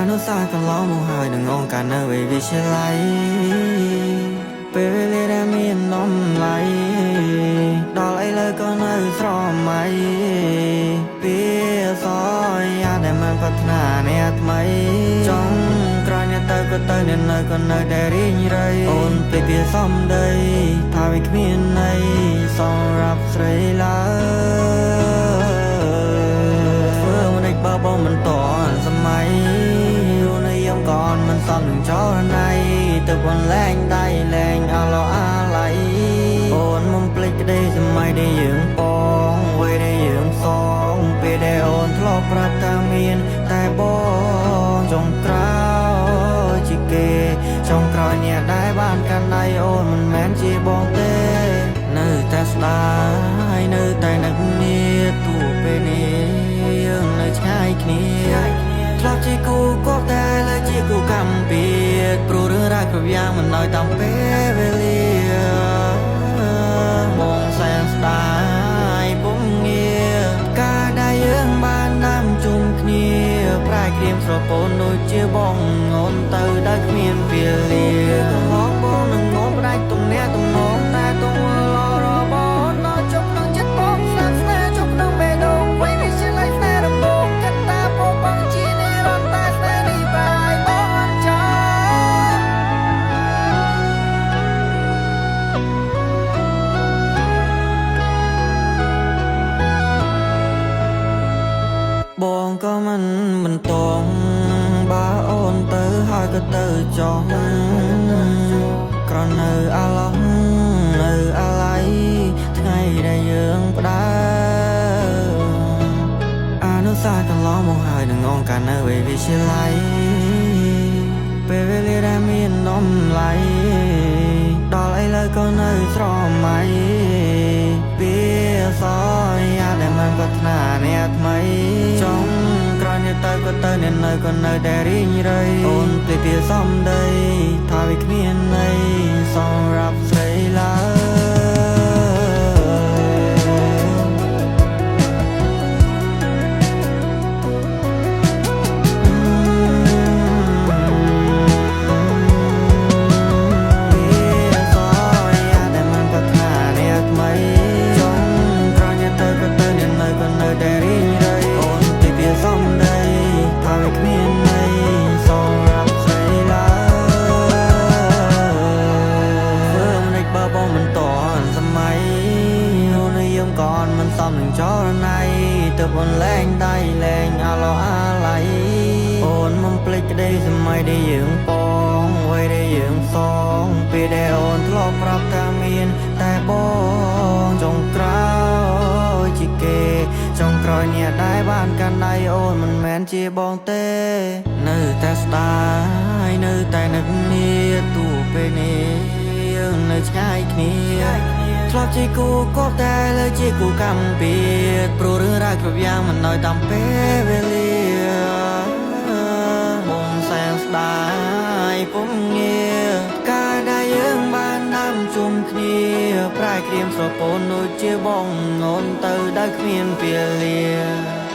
នុសាសន៍កន្លងមកហើយនឹងអង្ការនៅឯវិទ្យាល័យពេលវេលាដែលមានតម្លៃដល់ឥឡូវក៏នៅស្រមៃពីសយាដែលមិនប្រាថ្នាអ្នកថ្មីចង់ក្រោយអ្នកទៅក៏ទៅអ្នកនៅក៏នៅតែរីងរៃអូនភ្លេចពីសំដីថាវាគ្មានន័យសម្រាប់ស្រីឡើយធ្វើមិនដេចបើបងមិនតន់សម័យរូបនិយមកនមិនសមនឹងចរណៃទៅបនលែងដៃលែងអឡោអាឡៃអូនមិនភ្លេចក្តីសម័យដែលយើងបងវ័យដែលយើងសងពេលដែលអូនធ្លាប់ប្រាប់ថាមានតែបងចុងក្រោយជាគេចុងក្រោយអ្នកដែលបានកាន់ដៃអូនមិនមែនជាបងទេនៅតែស្ដាយនៅតែនឹកនាទូពេលនេះយើងនៅឆ្ងាយគ្នាធ្លាប់ជាគូគប់តែលើជាគូកម្មពៀតព្រោះរឿងរ៉ាវគ្រប់យ៉ាងមិនឲ្យតាមពេលវេលាបងសែនស្ដាយពុំងារការដែលយើងបានដាំជុំគ្នាប្រែក្រៀមស្រពោនដូចជាបងងនទៅដោយគ្មានពេលលាកន្លងបងនឹងងំផ្ដាច់ទំនាក់ទំនងតែទងឡរបដល់ចុះក្នុងចិត្តបងស្នាស្នេហ៍ចុះក្នុងបេះដូងវិញនេះជាឡៃស្នេហ៍ដំបូងគិតតាពោបងជានិរន្តរ៍តែស្នេហ៍នេះប្រែបងអត់ចោល បងក៏មិនបន្តងបើអូនទៅហើយក៏ទៅចោះក្រនៅអាឡោះនៅអាឡ័យថ្ងៃដែលយើងផ្ដើមអនុសាសន៍កន្លងមកហើយនឹងអង្ការនៅឯវិទ្យាល័យពេលវេលាដែលមានតម្លៃដល់ឥឡូវក៏នៅស្រមៃពីសយាដែលមិនប្រាថ្នាអ្នកថ្មីចង់ក្រោយអ្នកទៅក៏ទៅអ្នកនៅក៏នៅតែរីងរៃអូនភ្លេចពីសំដីថាវាគ្មានន័យសម្រាប់ស្រីឡើយ ពីសយាដែលមិនប្រាថ្នាអ្នកថ្មីចង់ក្រោយអ្នកទៅក៏ទៅអ្នកនៅក៏នៅតែរីងរៃអូនភ្លេចពីសំដីថាវាគ្មានន័យសម្រាប់ស្រីឡើយធ្វើមិនដេចបើបងមិនតន់សម័យរូបនិយមកនមិនសមនឹងចរណៃទៅបនលែងដៃលែងអឡោអាឡៃអូនមិនភ្លេចក្តីសម័យដែលយើងបងវ័យដែលយើងសងពេលដែលអូនធ្លាប់ប្រាប់ថាមានតែបងចុងក្រោយជាគេចុងក្រោយអ្នកដែលបានកាន់ដៃអូនមិនមែនជាបងទេនៅតែស្ដាយនៅតែនឹកនាទូពេលនេះយើងនៅឆ្ងាយគ្នាធ្លាប់ជាគូគប់តែលើជាគូកម្មពៀតព្រោះរឿងរ៉ាវគ្រប់យ៉ាងមិនឲ្យតាមពេលវេលាបងសែនស្ដាយពុំងារការដែលយើងបានដាំជុំគ្នាប្រែក្រៀមស្រពោនដូចជាបងងនទៅដោយគ្មានពេលលា